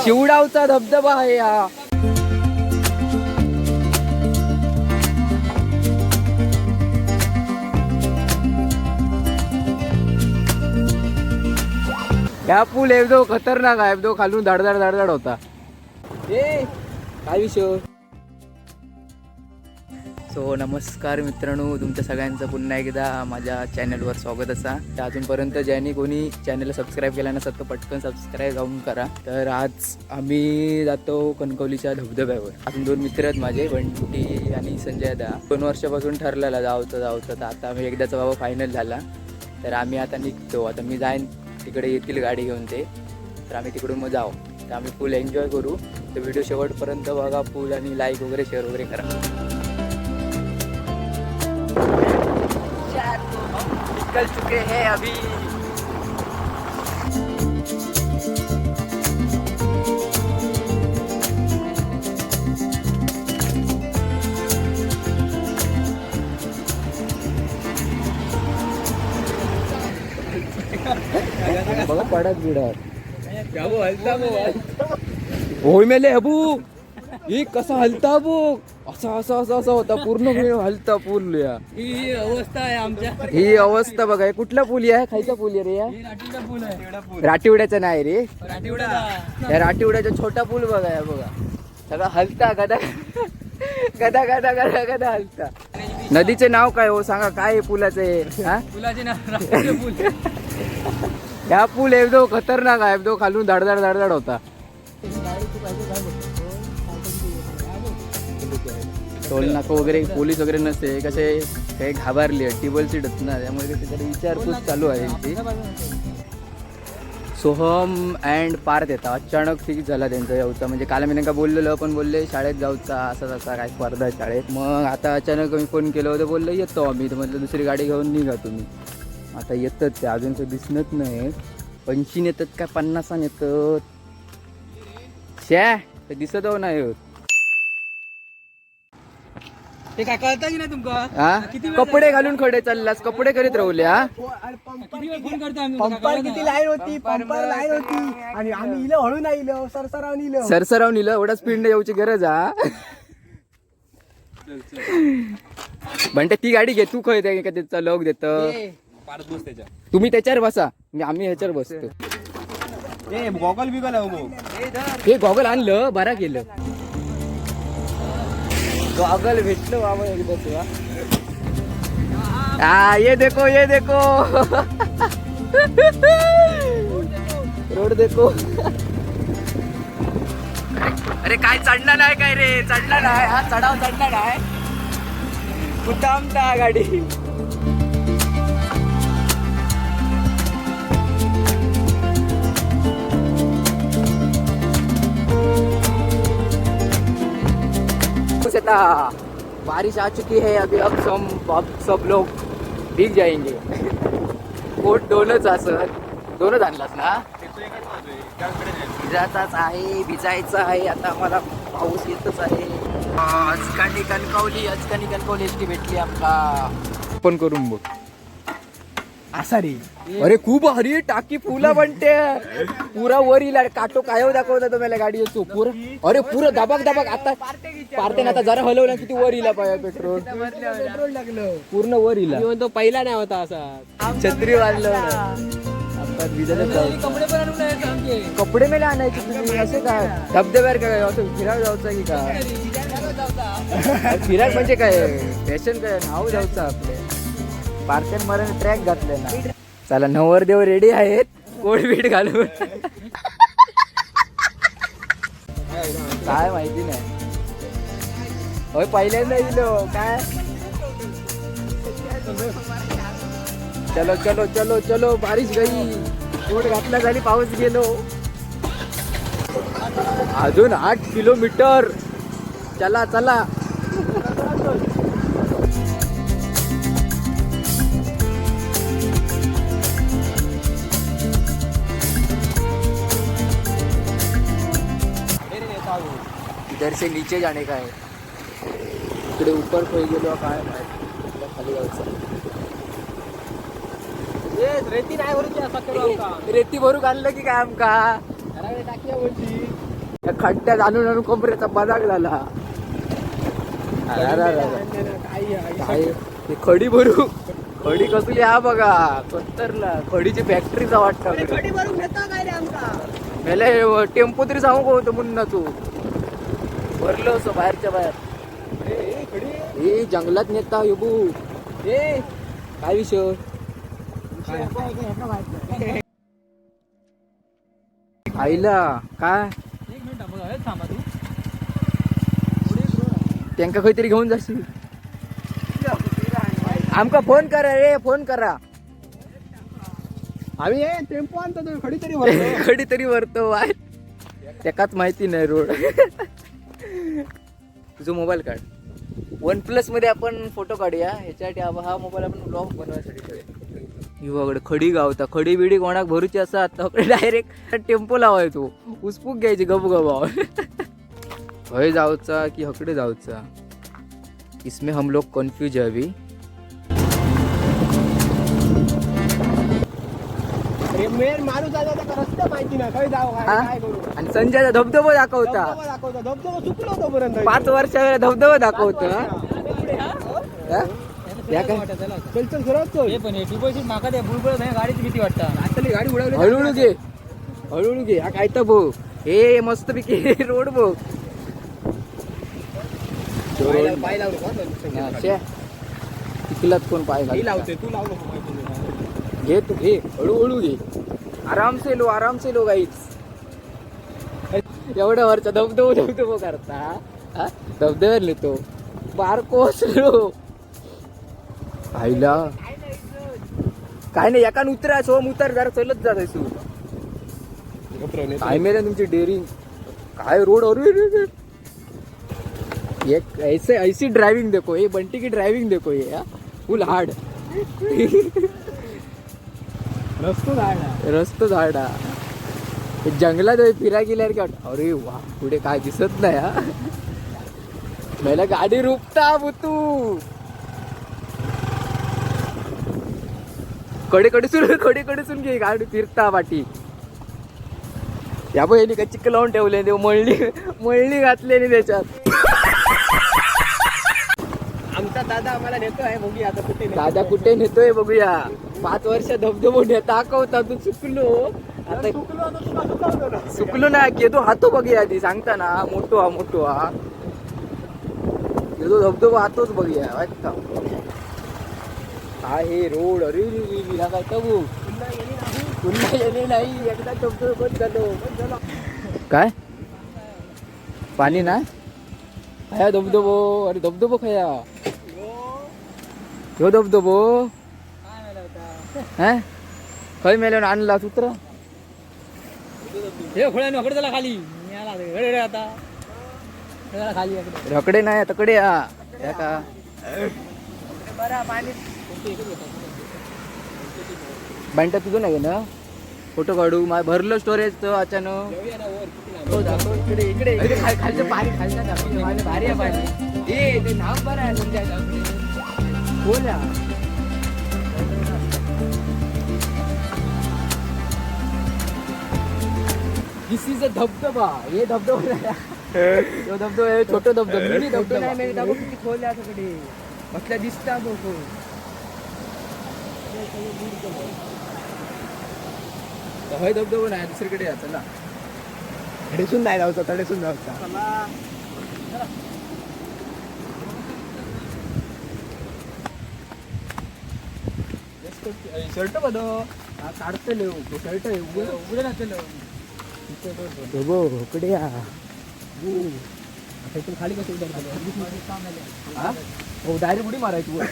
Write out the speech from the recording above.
शिवडावचा धबधबा आहे हा. ह्या पूल एकदम खतरनाक आहे, एकदम खालून धडधड धडधड होता. ए काय विषय. सो नमस्कार मित्रांनो, तुमच्या सगळ्यांचं पुन्हा एकदा माझ्या चॅनलवर स्वागत असा. तर अजूनपर्यंत ज्यांनी कोणी चॅनलला सबस्क्राईब केला नसत तर पटकन सबस्क्राईब जाऊन करा. तर आज आम्ही जातो कणकवलीच्या धबधब्यावर. अजून दोन मित्र आहेत माझे, बंटी आणि संजय दा. 2 वर्षापासून ठरलेला जावचं जावचं, तर आता आम्ही एकदाचा बाबा फायनल झाला. तर आम्ही आता निघतो. आता मी जाईन तिकडे, येतील गाडी घेऊन ते, तर आम्ही तिकडून मग जाऊ. तर आम्ही फुल एन्जॉय करू. तर व्हिडिओ शेवटपर्यंत बघा फुल आणि लाईक वगैरे शेअर वगैरे करा. निकल चुके हैं अभी. बघा पडत बिडत होय मेले अबू. ही कसा हलता अबू, असा असा असा असा होता पूर्ण हलता पूल या. ही अवस्था आहे आमच्या. ही अवस्था बघा. हे कुठला पूल आहे, खायचा पूल आहे रे या? राठीचा पूल आहे. राटिवड्याचा नाही रे. राठीवडा. या राटिवड्याचा छोटा पूल बघा, या बघा सगळा हलता, गदा गदा गदा गदा गदा हलता. नदीचे नाव काय हो सांगा, काय आहे पुलाचं हे? हा? पुलाचे नाव राठीचा पूल. ह्या पूल एकदम खतरनाक आहे, एकदम खालून धडधड धडधड होता. टोल नाका वगैरे पोलीस वगैरे नसते, कसे काही घाबरले टेबल सीट होत ना, त्यामुळे कसे तरी विचारपूस चालू आहे त्यांची. सोहम अँड पार्थ येतात. अचानक फिक्स झाला त्यांचा जाऊचा. म्हणजे काल मी त्यांना बोललेलं, पण बोलले शाळेत जाऊचा असा तसा काय स्पर्धा आहे शाळेत. मग आता अचानक मी फोन केलं होतं, बोललं येतो आम्ही. तर म्हटलं दुसरी गाडी घेऊन निघा तुम्ही. आता येतात ते, अजून ते दिसत नाही. 80 येतात का 50 येतात शे, ते दिसत हो नाही होत. ते काय कळतं की नाही तुमका? हा कपडे घालून खडे चाललास, कपडे करीत राहुले हा. किती वेळ फोन करतो आम्ही तुमका, पंपार कळलं किती नाही? लाईन होती, पंपार लाईन होती आणि आम्ही इलो हळू नाही इलो, सरसरावून इलो. सरसरावून इलं, एवढा स्पीड यायची गरज हा. म्हणते ती गाडी घे तू, खय ते का त्याचा लोक देत. तुम्ही त्याच्यावर बसा, मी आम्ही ह्याच्यावर बसतो. गॉगल बिगल आहे. हे गॉगल आणलं बरा केलं, गॉगल भेटलं बाबा एकदा तुला. हा ये देखो ये देखो रोड देखो. अरे काय चढणार नाही काय रे, चढणार नाही हा चढाव, चढणार नाही कुठं आमचा गाडी. पाऊस येता, बारिश आ चुकी है अभी. अब सब अब सब लोग भीग जाएंगे. कोट दोनच असत, दोनच आणलास ना? भिजायचाच आहे, भिजायचं आहे आता आम्हाला, पाऊस येतच आहे. अजकानी कणकवली, अजकानी कणकवली एसटी भेटली आमका. पण करून बघ. असा रे. अरे खूप हरी टाकी फुला बनते पुरा वर इला काटो काय दाखवता तुम्हाला गाडी येतो पुरा. अरे पुरं दबाक दबाक आता पारते ना, आता जरा हलवलं किती वर इला पाहिजे पेट्रोल. पेट्रोल टाकलं. पूर्ण वर इला. मी म्हणतो पहिला नाही होता असा. छत्री वाढलं आता विजायला जाऊ. कपडे पण आणून नाही आमचे. कपडे मेले आणायचे तुम्ही, असे काय धबधब्यावर काय असं फिरायला जायचं की काय? फिरायला म्हणजे काय फॅशन काय नाव जायचं आपले पार्टन मरण ट्रॅक घातले ना. चला नवरदेव रेडी आहेत कोट बीट घालून. काय माहिती नाही होय, पहिल्यांदा इलो काय. चलो चलो चलो चलो, बारिश गई. कोट घातला झाली, पाऊस गेलो. अजून 8 किलोमीटर, चला चला. इधर से नीचे जाने का है. इकडे ऊपर खोई गेलो काय माहित. इकडे खाली जायचं. रेती नाही भरूची असा करू आमका. रेती भरू आणलं की काय आमका. घराकडे टाकूया बोलती. खड्ड्यात आणून आणून कमरेचा बदाक झाला. अरे अरे अरे अरे. काय ते खडी भरू, खडी कसली हा बघा, कत्तरला खडीची फॅक्टरीचा वाटतं. खडी भरून घेता काय रे आमका? मेले टेम्पो तरी सांगू का होतं मुन्ना तू भरलं असं बाहेरच्या बाहेर. ए जंगलात नेता युबू, ए काय विषय? आईला काय एक मिनिट थांबा, हे थांबा तू. त्यांका काहीतरी घेऊन जाशील. आमका फोन करा रे, फोन करा. आम्ही हे टेम्पो आणतो, तुम्ही खडी तरी भरतो. खडी तरी भरतो बाय, त्याकाच माहिती नाही रोड. तुझं मोबाईल काढ, वन प्लस मध्ये आपण फोटो काढूया. ह्याच्यासाठी हा मोबाईल आपण ब्लॉग बनवायसाठी ठेवूया. युवाकडे खडी गावता, खडी बिडी कोणाक भरूची असा डायरेक्ट टेम्पो लावाय तू, उसपूक घ्यायची गप गप. हय जाऊचा की हकडे जाऊचा, इसमें हम लोग कन्फ्यूज है अभी. अरे मेन माणूस आला त्याका रस्ता माहिती नाही, खंय जाऊ काय हा? काय करू. आणि संजयचा धबधबा दाखवता. धबधबा दाखवता, धबधबा चुकलो तोपर्यंत. 5 वर्षा धबधबा दाखवतो हा? हा? या काय? चल चल सरळ चल. हे पण हे डिपॉझिट माका ते बुळबुळत नाही, गाडीची भीती वाटतं. आता गाडी उडवली. हळूहळू घे, हळूहळू घे. हा काय तर भाऊ, हे मस्त पैकी रोड भाऊ. पाय लावू नको, हा. हा, चिखलात कोण पाय मी घालतं? लावते, तू लावू नको पाय. घे तू घे, हळूहळू घे, आराम से लो, आराम से लो गाईच. एवढ्या वरचा धबधबो धबधबो करता हा? धबधब्यावर नेतो बारको असलो आईला. काय नाही, एकान उतरा, सोम उतर जरा, चलत जा तू. काय मेला तुमची डेअरिंग, काय रोड. अरे रे रे. एक ऐसे ऐसी ड्राइविंग देखो, ये बंटी की ड्राइविंग देखो, ये फुल हार्ड. रस्तो झाड. रस्तो झाड हा. हे जंगलात फिराय गेल्यावर काय वाटतं, अरे वा पुढे काय दिसत नाही हा. मला गाडी रुपता बुतू कडे कडे कडे कडे घे गाडी फिरता वाटी. या बहिणी का चिक लावून ठेवले ते, मळणी मळणी घातलेली त्याच्यात. आमचा दादा आम्हाला नेतो आहे, बघूया आता कुठे नेतो. दादा कुठे नेतोय बघूया. 5 वर्ष धबधबो दाखवता तू, चुकलो आता. चुकलो आता, तुला चुकवतो ना. चुकलो ना केदो हातो बघूया आधी सांगता ना, मोठो हा मोठो हा केदो धबधबो हातोच बघूया वाटतं. काय हे रोड, अरे रे रे रे, हा काय तबू पुन्हा येणे नाही. पुन्हा येणे नाही, एकदा धबधबो बंद झालो. काय पाणी ना खया धबधबो, अरे धबधबो खया ह्यो धबधबो. काय मेला होता? हा खय मेल्यावर आणला सूत्र. हे खोळ्यानं अकडे झाला खाली. मी आला रे, रे, रे आता. हे झाला खाली अकडे. रकडे नाही तकडे हा या का बँटा तुझं नाही ना फोटो काढू, मा भरलं स्टोरेज तर अचानक. जाऊया ना वर, किती लांब. हो, दाखव इकडे इकडे इकडे खालचं पाणी, खालचं दाखव पाणी, भारी आहे पाणी. ए ते नाव बरं आहे तुमच्या. बोला दिस is a धबधबा. हे धबधबा नाही. ह्यो धबधबा हे छोटं धबधबा, मिनी फोटो नाही धबधबा. मेले, दाखव किती खोल आहे सगळे. कसल्या दिसता बघ. हय धबधबा नाही, दुसरीकडे या चला. तडेसून नाही जाऊचा, तडेसून जाऊचा. शर्ट बदल काढतले शर्ट. उघडे नसलेलं. धबो इकडे या. आता इथून खाली कसं उतरतो? हा? हो डायरेक्ट उडी मारायची वर.